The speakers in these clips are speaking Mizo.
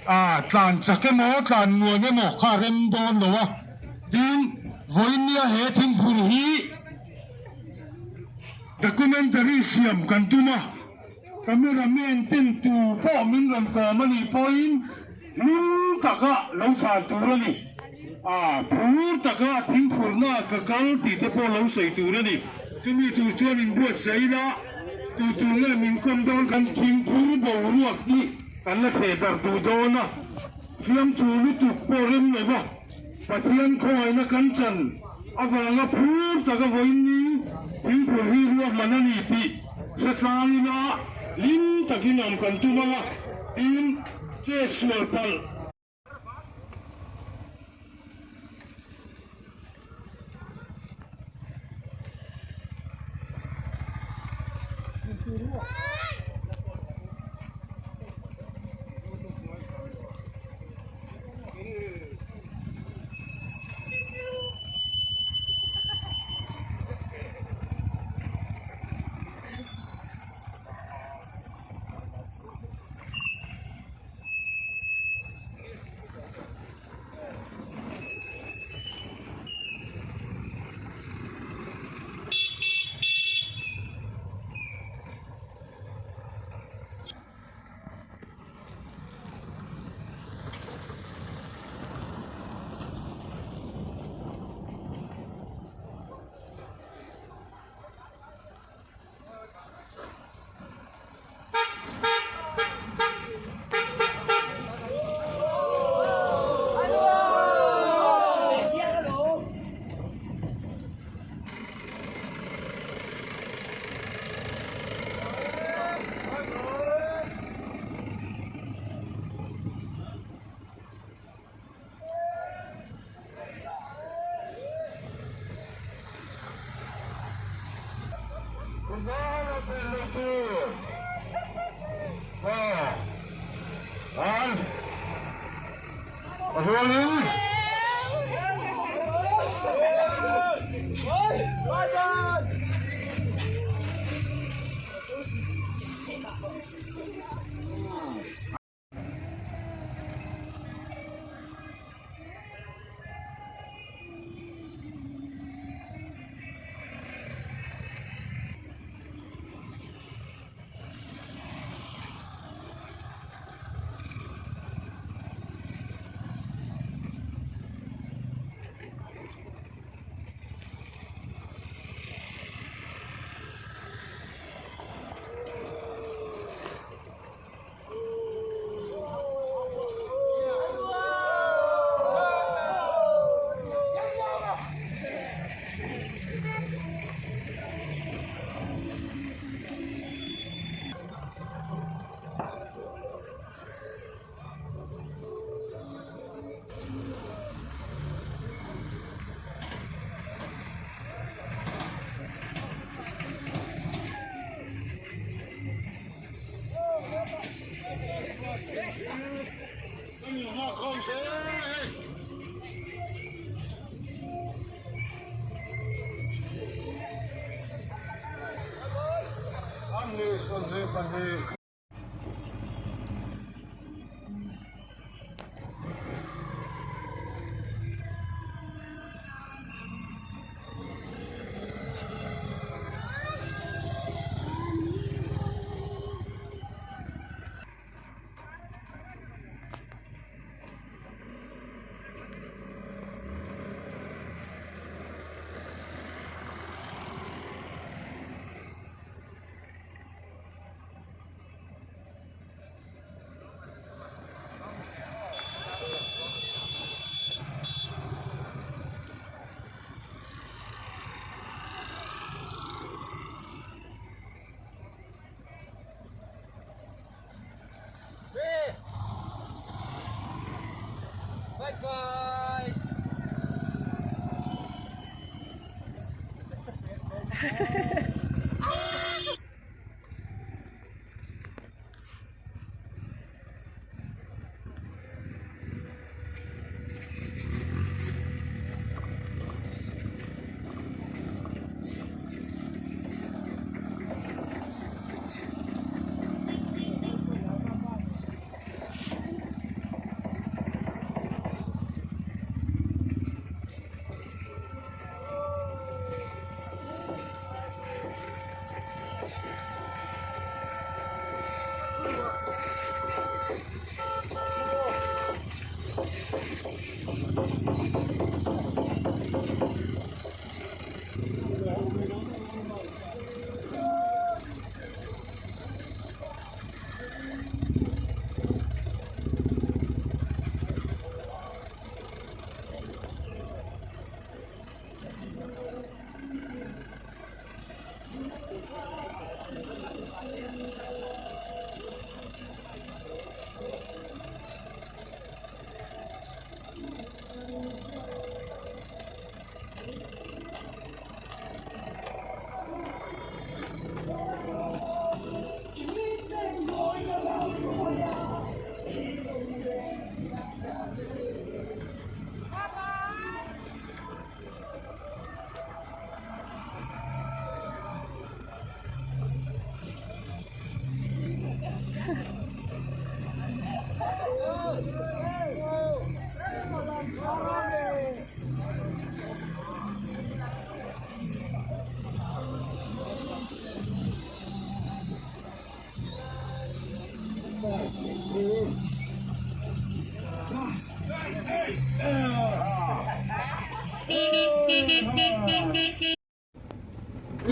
Ah, tlan chak emaw, tlan muan emaw kha a rem dawn lo a. Tin, vawinia he thingphur hi documentary siam kan tum a. Camera man ten tu pawh min rawn kawm a nih pawhin hlim taka lo chhan tur a ni. Ah, phur taka thingphurna ka kal tih te pawh lo sawi tur a ni. Chumi tur chuan inbuatsaih ila, tu tur nge min kawm dawn kan thingphur boruak hi. Kan la theh darh duh dawn a, fiamthu lutuk pawh rem lo va, Pathian khawngaihna kan chan avanga phur taka vawiin thingphur hi ruahman a ni tih hre tlang ila hlim takin awm kan tum ang a, tiin che sual palh.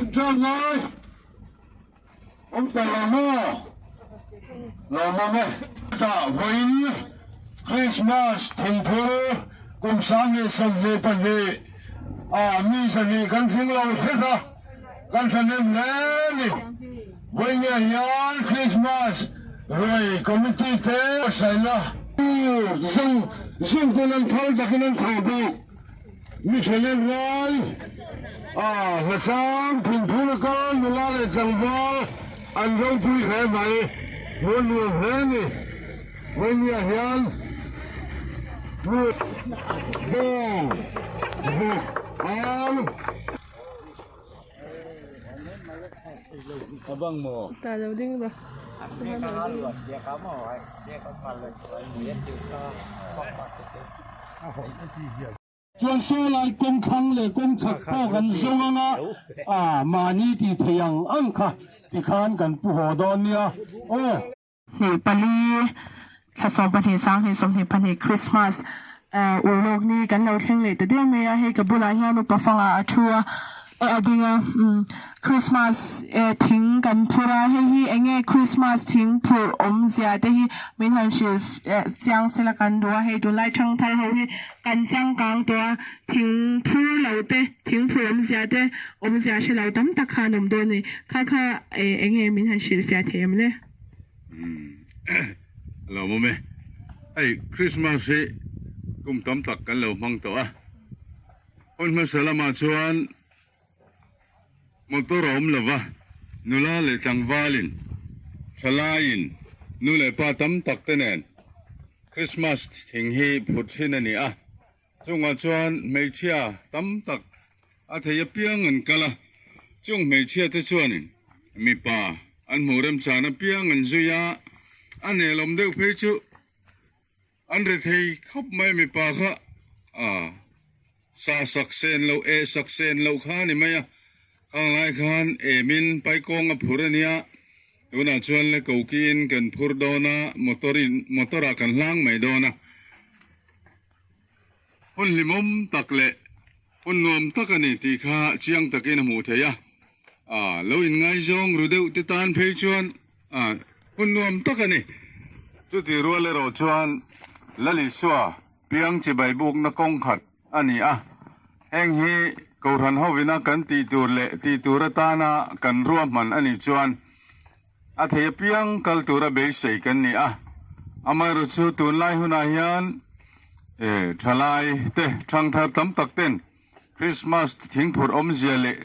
Inṭan lai awm ta lo maw? Lo mawm e. Tah vawiin Krismas thingphur kum 2022 ah mi 2 kan tling lo hret a, kan thahnem hle a ni. Vawiin hian Krismas ruai committee te buatsaihna tur zawng zawng an phal takin an tho bawk. Mi thahnem lai a hnatlang thingphur ka nula leh tlangval an ropui hle mai. Hmuh nuam hle a ni. Vawinia hian hmuh bawng vawk au. Chuan sawlai kawng thlang leh kawng chhak pawh kan zawng ang a, a mahni tih theih ang ang kha tikhan kan pu haw dawn nia aw. Hnih pali thla 12 sang 22 Christmas urlawk ni kan lo thleng leh ta der mai a, hei ka bulah hian upa fangah a thu a. A ding a, umm Christmas thing kan phur a, hei hi eng nge Christmas thing phurh awmzia te hi min han hrilh chiang sela kan duh a, hei tunlai thangthar ho hi kan changkang tawh a, thing phur lo te, thing phurh awmzia te awmzia hre lo tam tak kha an awm dawn a ni, kha kha eng nge min han hrilh fiah thei em le? Umm a lo awm e, hei Christmas hi kum tam tak kan lo hmang tawh a. Hun hmasa lamah chuan motor a awm lo va, nula leh tlangvalin, thalaiin nu leh pa tam tak te nen Christmas thing hi phut thin a ni a. Chungah chuan hmeichhia tam tak a thei apiang an kal a, chung hmeichhia te chuanin mipa an hmuh remchan apiang an zui a, a nelawm deuh phei chu An ri thei khawp mai mipa kha a sa sak sen loh eh sak sen loh kha a ni mai a, khang lai khan emin paikawng a phur a nia, tunah chuan le kokiin kan phur dawn a, motor in motor ah kan hlang mai dawn a, hun hlimawm tak leh hun nuam tak a ni tih kha chiang takin a hmuh theih a, ah lo inngaizawng ru deuh te tan phei chuan. A hun nuam tak a ni. Chuti rual erawh chuan Lalisua piang chibai bukna kawng khat a ni a. Heng hi Kohhran hovina kan tih tur leh tih tur atana kan ruahman a nih chuan a thei apiang kal tura beisei kan ni a. Amaherawh chu tunlai hunah hian thalai te thangthar tam tak ten Krismas thingphurh awmzia leh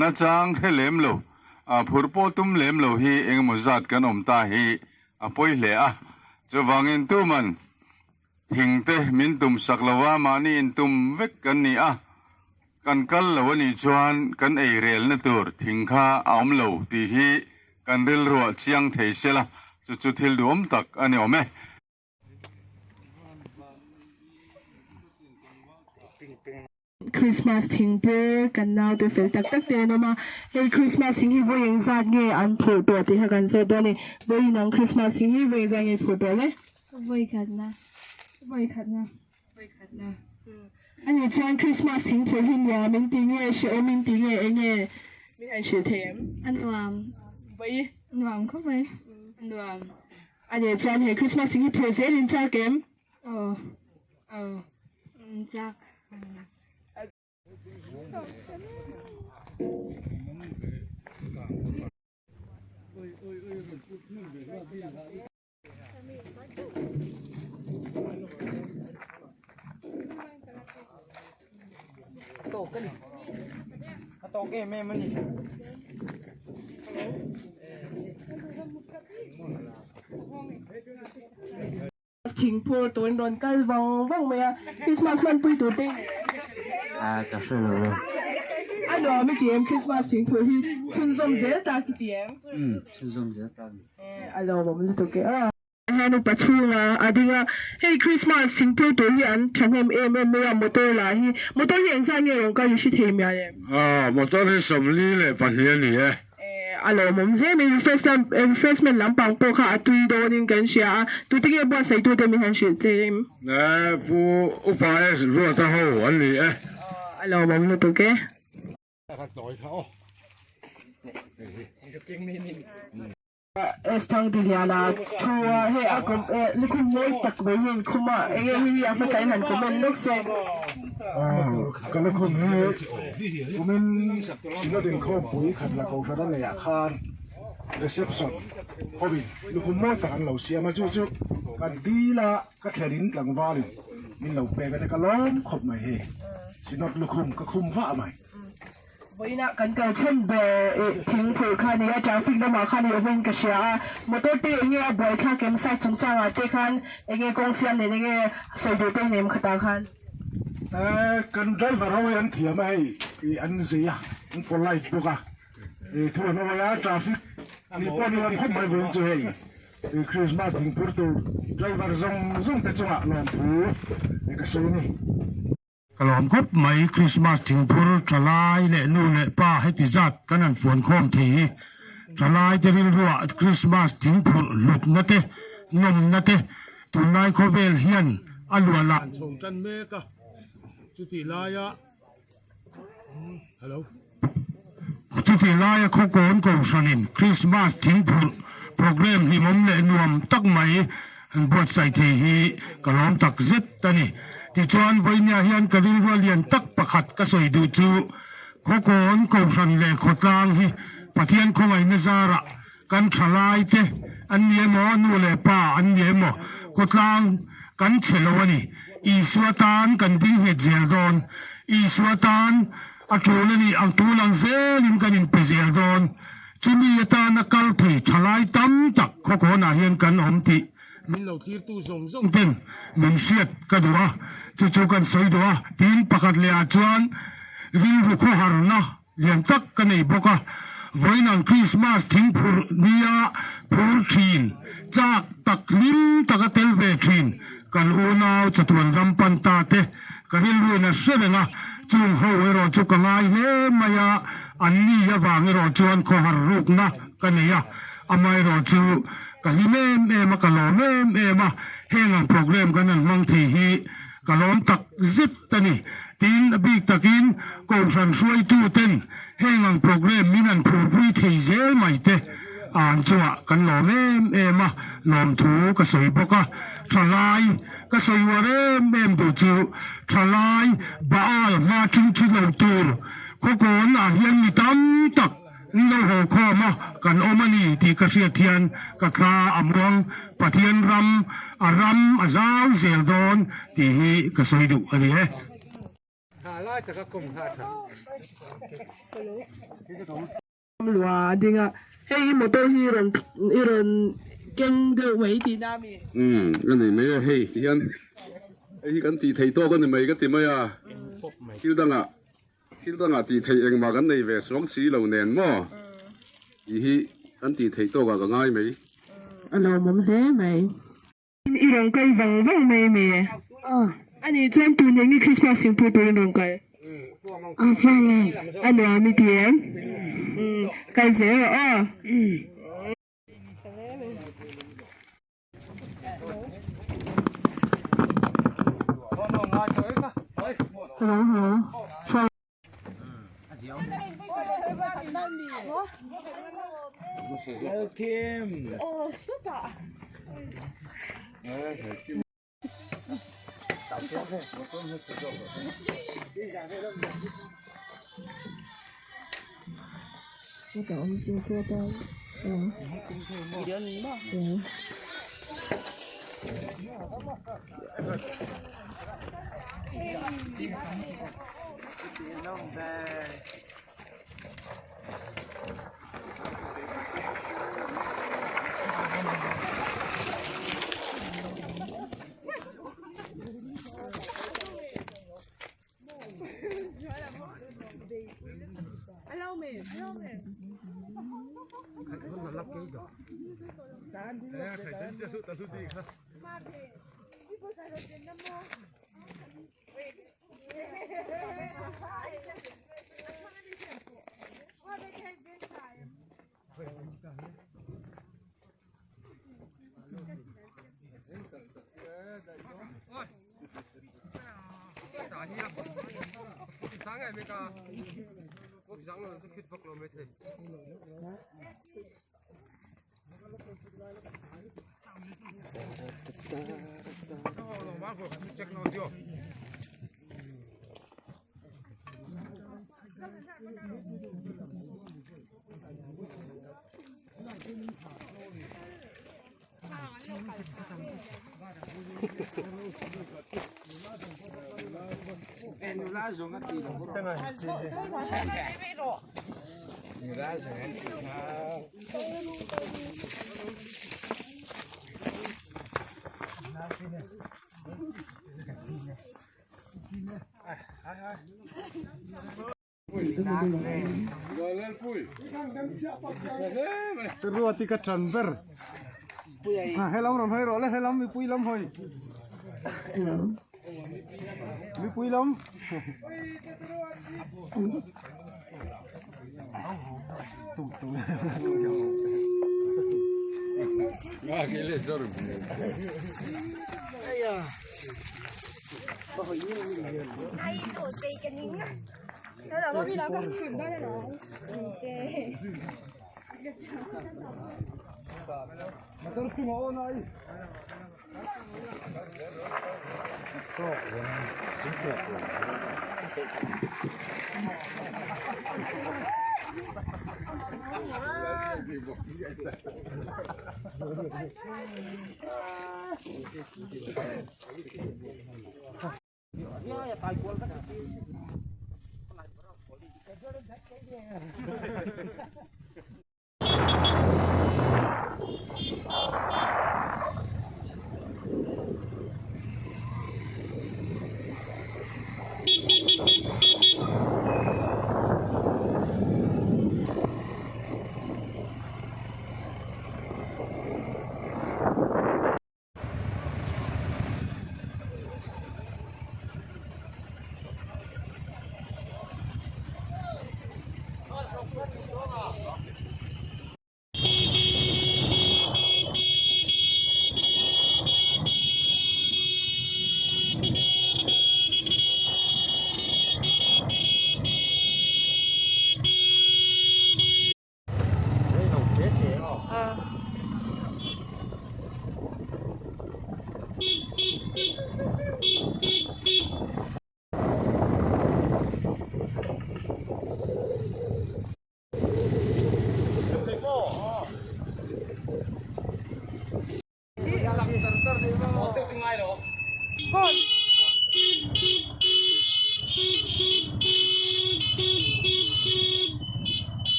Nachang hre lem lo, a phur pawh tum lem lo hi engemaw zat kan awm ta hi a pawi hle a. Chuvangin tuman thing te min tum sak lo a, mahni intum vek kan ni a, kan kal lo a nih chuan kan ei relna tur thing kha a awm lo tih hi kan rilruah chiang thei sela, chu chu thil duhawm tak a ni awm e. Christmas thing te kan naute fel tak tak te an awm a, hei Christmas thing hi vawi engzat nge an phurh tawh tih kha kan zawt dawn a ni. Vawi inang Christmas thing hi vawi engzat nge phurh tawh le? Vawi khatna. Vawi khatna. Vawi khatna. Ani chuan Christmas thing phurh hi nuam in ti nge, hrehawm in ti nge, eng nge min han hrilh thei em? A nuam. Vawi. Nuam khawp mai. A nuam. Ani chuan hei Christmas thing hi phurh zel in chak em? Aw. Aw. Chak. Thingphur tun rawn kal vang vang mai a, Christmas hmanpui tur te hi. A ka hre lo e. A nuam i ti em Christmas thingphur hi chhunzawm zel tak i ti em? Umm chhunzawm zel tak. A lawmawm lutuk e aw. Hian upa chhunga a ding a, hei Christmas thingpui tur hi an thahnem em em mai a, motor lah hi, motor hi engzah nge rawn kal i hre thei mial em? Aw, motor hi 42 a ni e. Eh, a lawmawm hle mai, refresh lam, refreshment lampang pawh kha a tui dawnin kan hria a, tute nge buatsaih tute min han hrilh thei em? Eh, Pu Upa S. Ruata ho an ni e. Aw, a lawmawm lutuk e. Esther Diliana thu a hei a kawm eh lukhum mawi tak mai hi an khum a eng nge hi a hmasa in han comment lawk se. Ka lukhum hi kumin Synod inkhawmpui khat la kohhran a neih ah khan reception hovin lukhum mawi tak an lo siam a chu chu ka dil a ka thlen in tlangval in min lo pek a ni ka lawm khawp mai hei Synod lukhum ka khum vah mai. Vawiinah kan kal chhan ber i thingphurh kha a ni a, traffic lamah khan i awmin ka hria a, motor te enge a buaithlak em side chungchangah te khan enge kawng siam nen enge sawi duh te i nei em khatah khan? Eh, kan driver ho hi an thiam a hei, i an zei a, an polite bawk a, i thu an awi a, traffic ni pawh ni awm khawp mai vawiin chu hei, i Christmas thingphur tur driver zawng zawng te chungah lawmthu ka sawi a ni. Ka lawm khawp mai, Christmas thingphur thalai leh nu leh pa heti zat kan han fuan khawm thei hi. Thalai te rilruah Christmas thingphurh hlutna te, nawmna te tunlai khawvel hian a luah lan chho tan mek a, chutih laia Hello. Chutih laia khawkawn kohhranin Christmas thingphurh programme hlimawm leh nuam tak mai an buatsaih thei hi ka lawm tak zet a ni. Tichuan, vawinia hian ka rilrua lian tak pakhat ka sawi duh chu khawkawn kohhran leh khawtlang hi Pathian khawngaihna zarah kan thalai te an ni emaw, nu leh pa an ni emaw khawtlang kan chhe lo a ni. Isua tan kan ding nghet zel dawn. Isua tan a tul a nih ang tul ang zelin kan inpe zel dawn. Chumi atana kal thei thalai tam tak khawkawnah hian kan awm tih min lo tirtu zawng zawng ten min hriat ka duh a, chu chu kan sawi duh a. Tin, pakhat lehah chuan rilru khawharna Lian tak ka nei bawk a, vawiin ang Krismas thingphurh nia phur thin, chak tak hlim taka tel ve thin kan unau chatuan ram pan ta te ka rilruin a hre reng a, chung ho erawh chu ka ngai hle mai a, an ni avang erawh chuan khawhar rukna ka nei a, amaherawh chu ka hlim em em a, ka lawm em em a, heng ang program kan han hmang thei hi Ka lawm tak zet a ni. Tin, a bik takin Kohhran hruaituten heng ang programme min han phurpui thei zel mai te an chungah kan lawm em em a, lawmthu ka sawi bawk a. Thalai ka sawi uar em em duh chu Thalai Baal hma ṭhingṭhi lo tur khawkawn ah hian mi tam tak N lo haw khawm a, kan awm a ni tih ka hriat hian ka thla a muang, Pathian ram, a ram a zau zel dawn tih hi ka sawi duh a ni e. Lua a ding a, hei i motor hi i rawn i rawn keng deuh mai tihna a mi? Umm a ni mai a, hei ti hian hei hi kan tih theih tawk a ni mai ka ti mai a, thil dangah Thil dangah tih theih engmah kan nei ve suang si lo nen maw? Tih hi kan tih theih tawkah ka ngai mai. A lawmawm hle mai. I rawn kal vang vang mai mai e. A nih chuan tun eng nge Christmas thingpui turin rawn kal? A vang e. A nuam i ti em? Kal zel rawh aw. Ruati ka ṭan ber. Helam rawn hawi rawh le, helam mipui lam hawi. Mipui lam.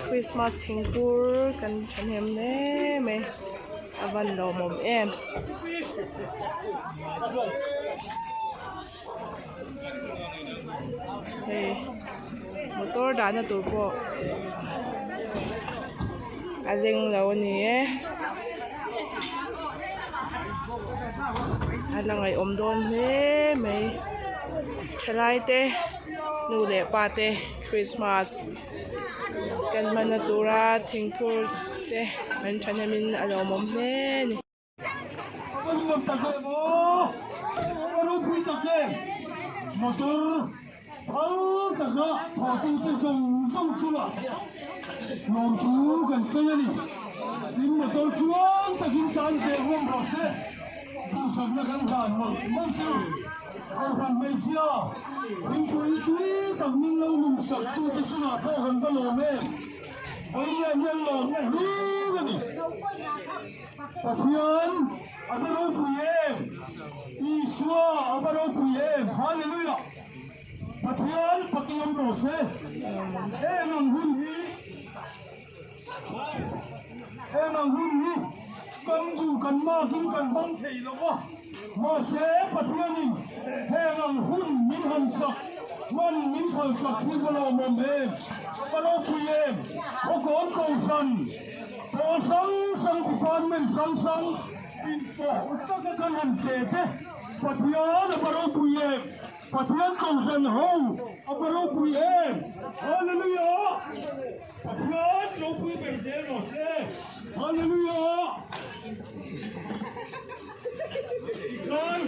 Christmas thingkur kan thahnem hle mai. A van lawmawm em. Hei motor dahna tur pawh a leng lo a ni e a la ngaihawm dawn hle mai thalai te nu leh pa te christmas kan hmanna tura thingphur te an thahnemin a lawmawm hle a ni. Motor phal taka thawhtute zawng zawng chungah lawmthu kan sawi a ni. Tin, motor tluang takin tan zel hlawm rawh se. Duhsakna kan hlan mawlh mawlh chu Kohhran hmeichhia thingpui tui tak min lo lumsak tute chungah pawh kan va lawm em. Vawinia hian lawmna hlir a ni. Pathian a va ropui em! Isua a va ropui em! Hallelujah! Pathian fakin awm rawh se. Heng ang hun hi Heng ang hun hi kan duh kan makin kan hmang thei lo va, mahse Pathianin heng ang hun min han sak hman min phalsak hi va lawmawm em! Va ropui em! Khawkawn Kohhran Pawl hrang hrang department hrang hrang inpawh taka kan han che te Pathian a va ropui em! Pathian Kohhran ho a va ropui em! Hallelujah! Pathian ropui ber zel rawh se! Hallelujah! Tikhan.